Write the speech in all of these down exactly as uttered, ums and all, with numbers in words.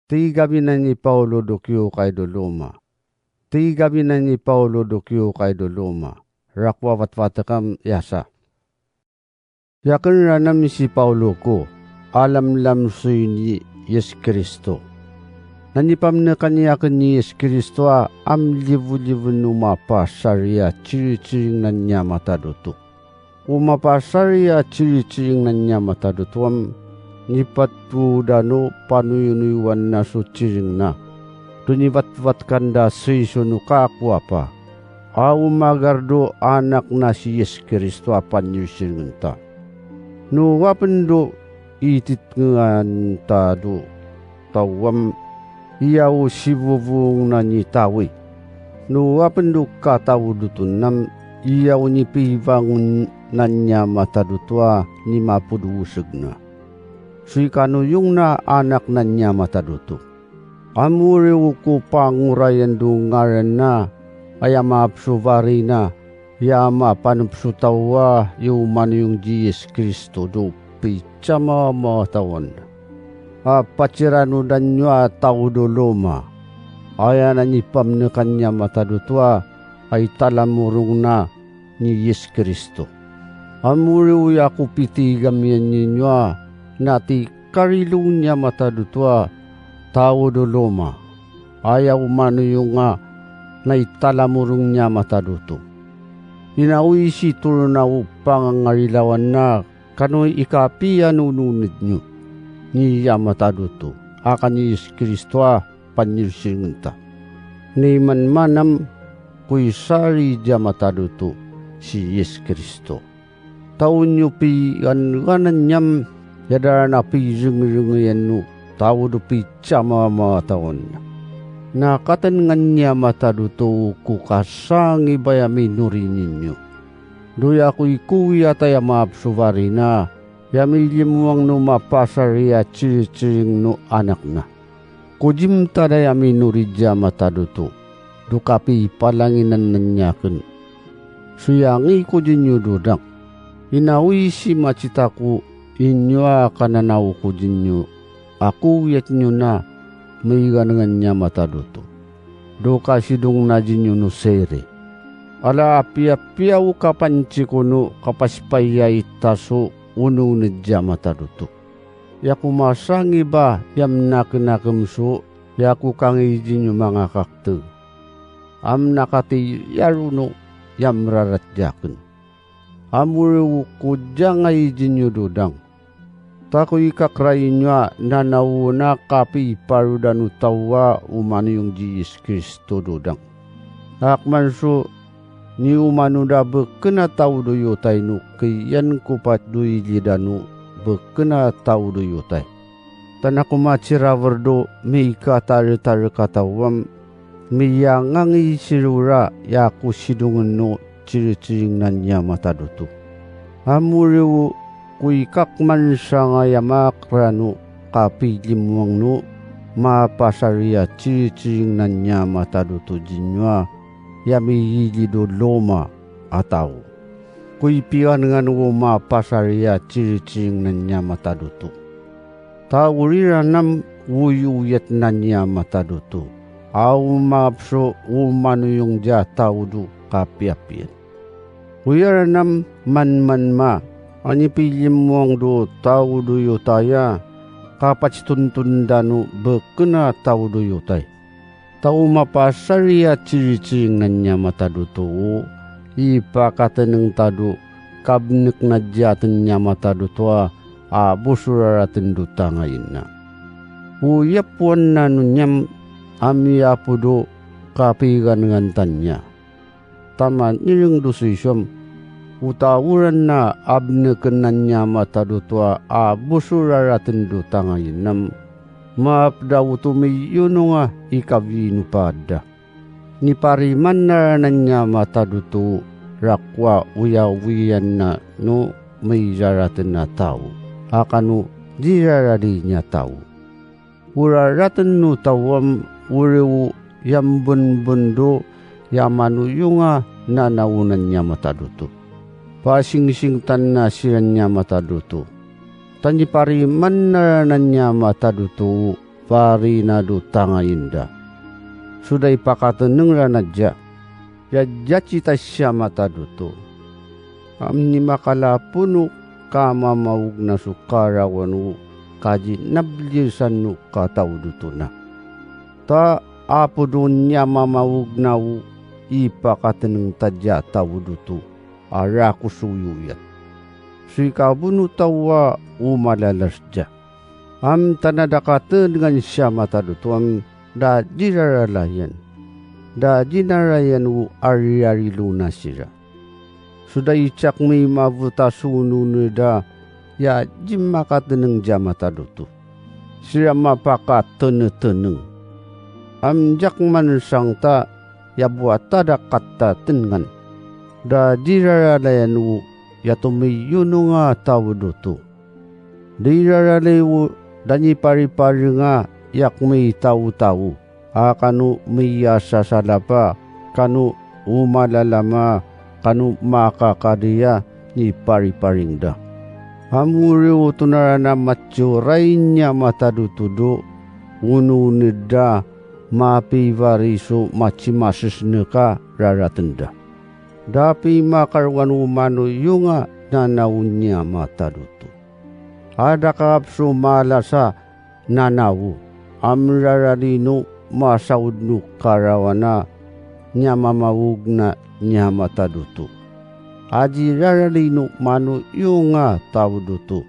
Tigabinan i Pawlo do kiyokay do Loma. Tigabinan i Pawlo do kiyokay do Loma. Rakwa watwatekam yasa. Yaken ranam si Pawlo ko, alamlam soy ni Yis Kristo. Na nipamnekan yaken ni Yis Kristo a amliwliwen o mapasari a ciriciring nan niya matad oto. O mapasari a ciriciring nan niya matad oto am, nipatowo dan o panoyonoyowan na so ciring na. Do niwatwatkan da soy so no kakowa pa. A o magar do Anak na si Yis Kristo a panyirsiringenta. No apen do ititngean ta do taw am, iya o siwowong na ni tawi. No apen do katawdoton am, iya o nipiwangon nan niya matad oto a ni mapodoseg na. Soy kanoyong na Anak nan niya matad oto. Amore o ko pangorayan do ngaran na, aya maab so wari na, ya mapanop so taw a, ya o manoyong Jisus Kristo do picamamatawan. A patirano dan yo a taw do Loma. Aya na nipamnekan niya matad oto a, a italamorong na ni Yis Kristo. Amore o ya ko pitigamiyan ninyo a, na ti karilow niya matad oto a, taw do Loma. Aya o manoyong a, na italamorong niya matad oto. Ina o isi toron a o pangangarilawan na, kano i kapiya no noned nyo. Ni ya matad oto, a ka ni Yis Kristo a panyirsiringenta. Ni manmanam ko i sari ya matad oto si Yis Kristo. Taw nyo piganganan yam, ya daran a pirengerengeyan o taw do picamamatawan. Na katenengan niya matad oto ko kasangiba ya minori ninyo. Do ya ko i kowiyat a ya maab so wari na, ya milimowang no mapasari a ciriciring no Anak na. Kojimtada ya minori ya matad oto, do kapipalanginan nan yaken. So ya ngi kojinyo dodang. Ina o isi macita ko inyo a kananaw kojinyo, a kowiyat nyo na, migangan niya matad oto. Do kasidong na jinyo no sere. Ala apiapiya o kapanci ko no kapasipaya ita so o noned ya matad oto. Ya ko masangiba ya mnakenakem so, ya ko kanggi jinyo mangakakte. Am na katiyaron o ya mrarat yaken. Amore o ko jangay jinyo dodang. Ta ko i kakrai nyo a nanaw o na kapiparodan o taw a o manoyong Jisus Kristo dodang. Akman so ni o manoda beken a taw do yotay no kiyan ko pat do ilidan o beken a taw do yotay. Tan a ko matirawer do mikataretarek a taw am, miyangangi sirora ya ko sidongen o ciriciring nan niya matad oto. Amore o ko i kakmansangay a makarano kapilimowang no mapasari a ciriciring nan niya matad oto jinyo a ya miilid o loma a taw. Ko i pigangan o mapasari a ciriciring nan niya matad oto. Taw riran am woyowoyat nan niya matad oto. A o maab so o manoyong ya taw do kapiapiyan. Woyaran am manman ma, a nipilimowang do taw do yotay a, kapacitonton dan o beken a taw do yotay. Ta o mapasari a ciriciring nan niya matad oto o, ipakatenengta do kabnek na diyaten niya matad oto a, a bo so raraten do tangayin na. O yapowan na no niyam a miyapo do kapigangantan niya. Ta manireng do soiso am, o taworan na abneken nan niya matad oto a, a bo so raraten do tangayin am, maap da oto miyonong a ikawinopa da. Nipariman aran nan niya matad oto rakowa oyawiyan na no miraraten a taw, a kano diraradi niya taw. O raraten o taw am, ore o yambonbon do yamanoyong a nanaw nan niya matad oto. Pasingsingtan na siran niya matad oto. Ta nipariman aran nan niya matad oto o fari nado tangayin da. Soda i pakateneng ran adja, ya jati ta siya matadoto. Am ni makalapo no kamamaog na so karawan o kaji nablisan o kataw doto na. Ta apodo ni amamaog na o i pakateneng tadja taw doto a rakoso i oyat. So i kabono taw a o malalas dya. Am tana da katenengan siya matadoto am da di raralayan. Da di narayan o ariari lo na sira. Soda i tiak mi mabota so ononeda ya di makateneng dya matadoto. Sira mapakateneteneng. Am diak mansang ta ya boatada katatenengan. Da di raralayan o ya tomiyononga taw doto. Di raralay o da ni pariparinga ya kmitaotaw a kano miyasasalapa kano o malalama kano makakadi a ni pariparing da. Am wiri o tonara na matiorain ya matadoto do ononeda mapivari so matimasesnek a raraten da. Da pimakarawan o manoyonga nanaw niya matadoto. A da kaap so malasa nanaw, am rarali no masaod no karawan a niya mamaog na niya matadoto. A di rarali no manoyonga taw doto.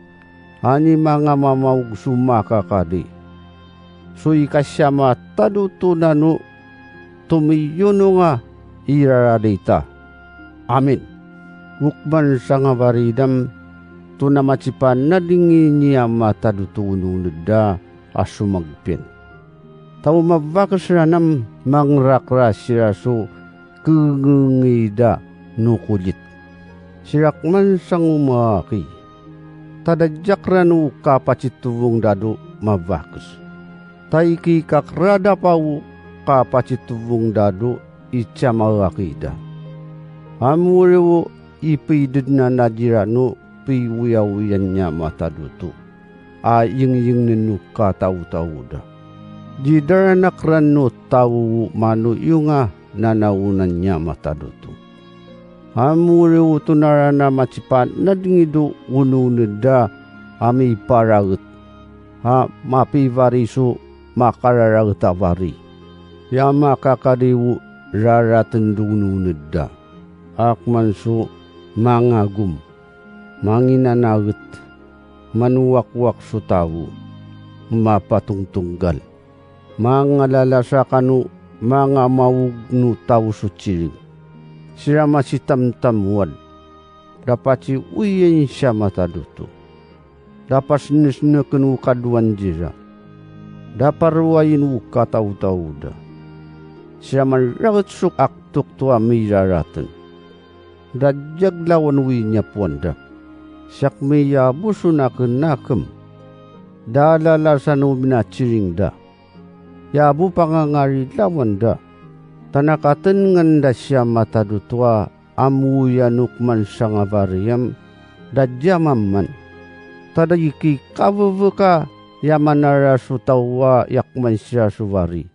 A ni manga mamaog so makakadi. So i kasiya matadoto nano tomiyononga i rarali ta. Amin. O kmansanga bari dam tona matipanadingi niya matadoto ononeda a somagpian. Taw mabakes ran am mangrakra sira so kengengengi da no kolit. Sira kmansang o maaki. Ta da diak ran o kapatitobong da do mabakes. Ta i kikak ra da pa o kapatitobong da do i tiya maaki da. Am wiri o i pidedan a di ran o piwoyawoyan niya matadoto a yingyingnen o kataotaw da. Di daranak ran o taw o manoyonga nanaonan niya matadoto. Am wiri o tonara na matipanadingi do ononeda a miparaet a mapibari so makararaet a bari. Ya makakadi o raraten do ononeda a kman so mangagom, manginanaet, manowakwak so taw, mapatongtonggal, mangalalasa kano mangamaog no taw so tiring. Sira masitamtam wad. Da patiwoyan siya matadoto. Da pasnesneken o kadoan dira. Da parowain o kataotaw da. Sira maraet so aktok to a miraraten. Da diag lawan wi niyapoan da. Siak miyabo so nakenakem. Da lalasan o minatiring da. Ya bo pangangari lawan da. Tana katenengan da siya matadoto a amoyan o kmansanga bari am da diya mamman. Tada i kikabebeka ya manara so taw a ya kman siya so bari.